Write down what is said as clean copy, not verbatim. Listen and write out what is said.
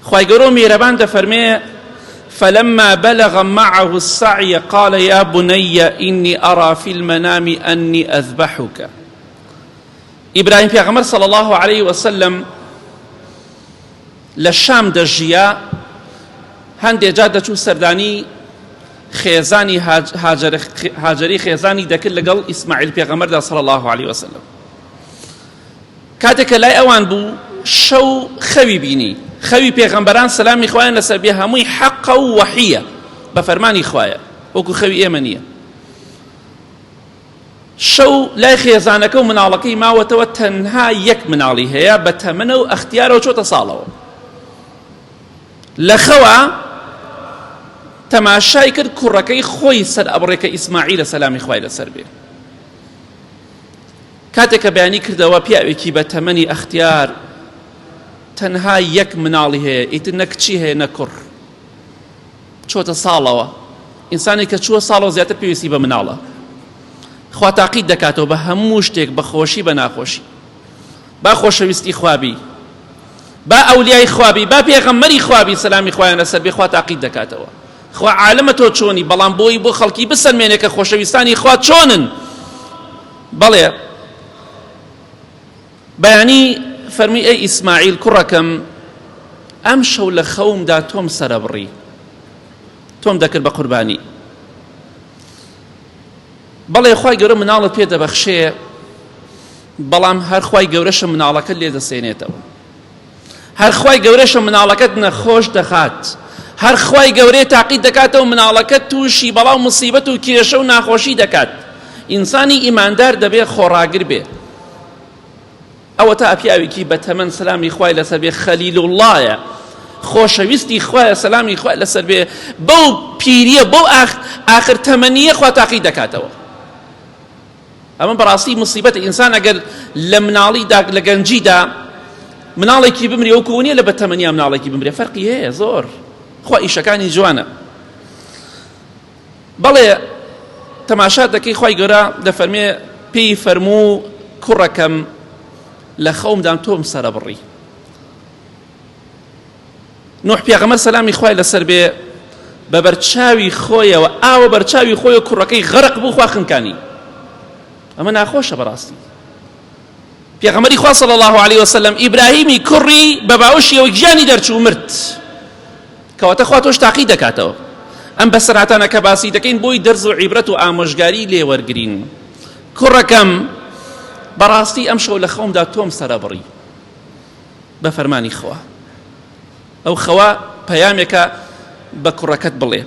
خوای گەورە و میهرەبان دەفەرمێ فلما بلغ معه السعي قال يا بني إني أرى في المنام أني أذبحك. ئیبراهیم پێغەمبەر صلی الله علیه وسلم لە شام دەژیا، هەندێ جار دەچوو سەردانی خێزانی هاجەری خێزانی دەکرد لەگەڵ ئیسماعیل پێغەمبەردا صلی الله علیه وسلم. کاتێک کە لای ئەوان بوو شەو خەوی بینی، خەوی پێغەمبەران سەلامی خوایان لەسەر بێ هەمووی حەقە و وەحیە بە فەرمانی خوایە، وەکو خەوی ئێمە نییە. شەو لای خێزانەکە و مناڵەکەی ماوەتەوە، تەنها یەک مناڵی هەیە بە تەمەنە و ئەختیارەوە چۆتە ساڵەوە. لە خەوا تەماشای کرد کوڕەکەی خۆی سەر ئەبڕێ کە ئیسماعیلە سەلامی خوای لەسەر بێ. کاتێک کە بەیانی کردەوە پیاوێکی بە تەمەنی ئەختیار تەنها یەک مناڵی هەیە، ئیتر نە کچی هەیە نە کوڕ، چۆتە ساڵەوە. ئینسانێک کە چووە ساڵەوە زیاتر پێویستی بە مناڵە. خوا تاقیت دەکاتەوە بە هەموو شتێک، بە خۆشی بە ناخۆشی. با خۆشەویستی خوا بی، با ئەولیای خوا بی، با پێغەمبەری خوا بی سەلامی خوایان لەسەر بێ، خوا تاقیت دەکاتەوە. خوا عالمە تۆ چۆنی، بەڵام بۆی بۆ خەڵکی بسەلمێنێ کە خۆشەویستانی خوا چۆنن. بەڵێ بەیانی فەرمی ئەی ئیسماعیل کوڕەکەم ئەم شەو لە خەومدا تۆم سەرەبڕی، تۆم دەکرد بە قوربانی. بەڵێ خوای گەورە مناڵت پێ دەبەخشێ، بەڵام هەر خوای گەورەشە مناڵەکەت لێ دەسێنێتەوە، هەر خوای گەورەشە مناڵەکەت نەخۆش دەخات، هەر خوای گەورەیە تاقیت دەکاتەوە مناڵەکەت تووشی بەڵا و مصیبەت و کێشە و ناخۆشی دەکات. ئینسانی ئیماندار دەبێ خۆڕاگر بێ. ئەوەتا پیاوێکی بە تەمەن سەلامی خوای لەسەر بێ خەلیل اللهە، خۆشەویستی خوایە سەلامی خوای لەسەر بێ، بەو پیریە بەو ئاخر تەمەنیە خوا تاقی دەکاتەوە. ئەمە بەڕاستی مصیبەتە. ئینسان ئەگەر لە مناڵیدا لە گەنجیدا مناڵێکی بمرێ وەکو نییە لە بەتەمەنیا مناڵێکی بمرێ، فەرقی هەیە زۆر. خوا ئیشەکانی جوانە. بەڵێ تەماشا دەکەی خوای گەورە دەفەرمێ پێی فەرموو کوڕەکەم لە خەومدام تۆم سەرەبڕی. نوح پێغەمبەر سەلامی خوای لەسەر بێ بە بەرچاوی خۆیەوە ئاوە بەرچاوی خۆی کوڕەکەی غەرق بوو، خوا خنکانی. ئەمە ناخۆشە بەڕاستی. پێغەمبەری خوا صلی الله علیه وسلم ئیبراهیمی کوڕی بە باوەشیەوە گیانی دەرچوو مرد. کەواتە خوا تۆش تاقی دەکاتەوە. ئەم بەسەرهاتانە کە باسی دەکەین بۆی دەرز و عیبرەت و ئامۆژگاری لێ وەرگرین. کوڕەکەم بەڕاستی ئەم شەو لە خەومدا تۆم سەرەبڕی بە فەرمانی خوا. ئەو خەوە پەیامێکە بە کوڕەکەت بڵێ.